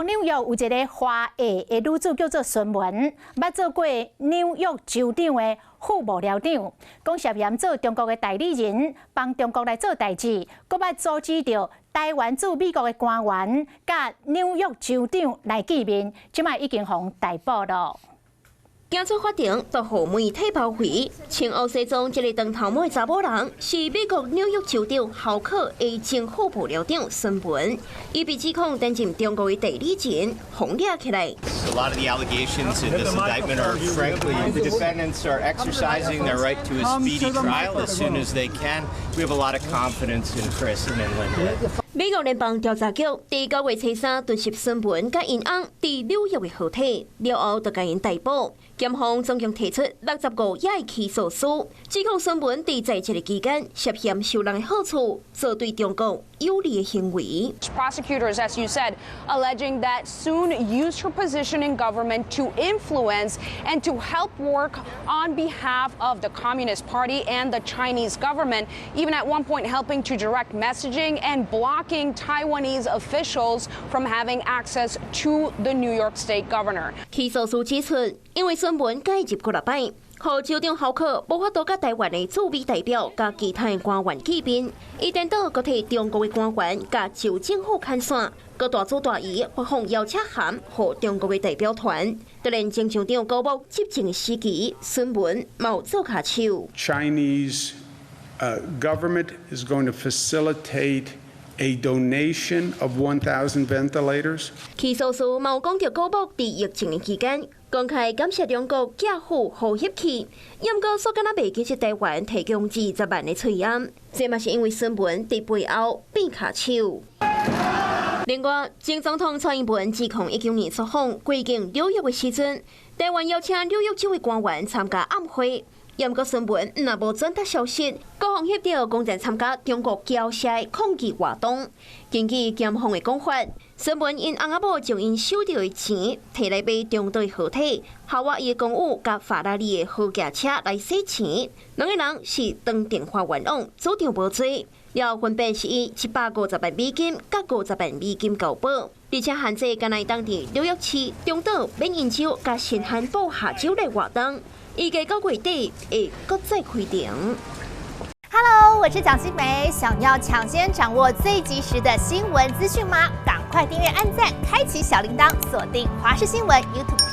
紐約有一个華裔的女子叫做孫文，捌做過紐約州長的副幕僚長，講涉嫌做中國的代理人，幫中國來做代誌，閣捌阻止著台灣駐美國的官員佮紐約州長來見面，這擺已經予逮捕囉。行出法庭，都予媒體包圍。穿烏西裝這个長頭毛的查某人，是美國紐約州長侯克的前副幕僚長孫文，伊被指控擔任中國的代理人，予掠起來。 A lot of the allegations in this indictment are, frankly, the defendants are exercising their right to a speedy trial as soon as they can. We have a lot of confidence in Chris and in Linda. 美國聯邦調查局佇9月初3突襲孫文佮𪜶翁佇紐約的豪宅，了後就共𪜶逮捕。檢方總共提出65頁起訴書，指控孫文佇在職的期間涉嫌收人的好處，做對中國有利的行為。 Prosecutors, as you said, alleging that Soon used her position in government to influence and to help work on behalf of the Communist Party and the Chinese government, even at one point helping to direct messaging and blocking Taiwanese officials from having access to the New York State governor. 起訴書指出，因為孫文介入幾若擺，予州長侯克無法度佮台灣的駐美代表佮其他的官員見面，伊顛倒閣替中國的官員佮州政府牽線，閣大祖大姨發放邀請函予中國的代表團。就連前州長高木執政的時期，孫文嘛有做跤手。 Chinese government is going to facilitate a donation of 1,000 ventilators. 起訴書嘛有講著高木佇疫情的期間，公開感謝中國寄付呼吸器，毋過煞敢若袂記得台灣提供20萬的喙罨，這嘛是因為孫文佇背後變跤手。另外，前總統蔡英文2019年出訪過境紐約的時陣，台灣邀請紐約州的官員參加暗會，毋過孫文若無轉達消息，閣予翕著公然參加中國交涉的抗議活動。根據檢方的講法，孫文𪜶翁仔某將𪜶收著的錢提來買中島的豪宅、夏威夷的公寓佮法拉利的豪轎車來洗錢。兩个人是當電話冤枉，主張無罪。了後分別是以750萬美金佮50萬美金交保，而且限制敢若會當佇紐約市、中島、緬因州佮新罕布夏州來活動。預計9月底會閣再開庭。 Hello，我是蔣新梅，想要搶先掌握最及時的新聞資訊嗎？趕快訂閱、按讚、開啟小鈴鐺，鎖定華視新聞 YouTube。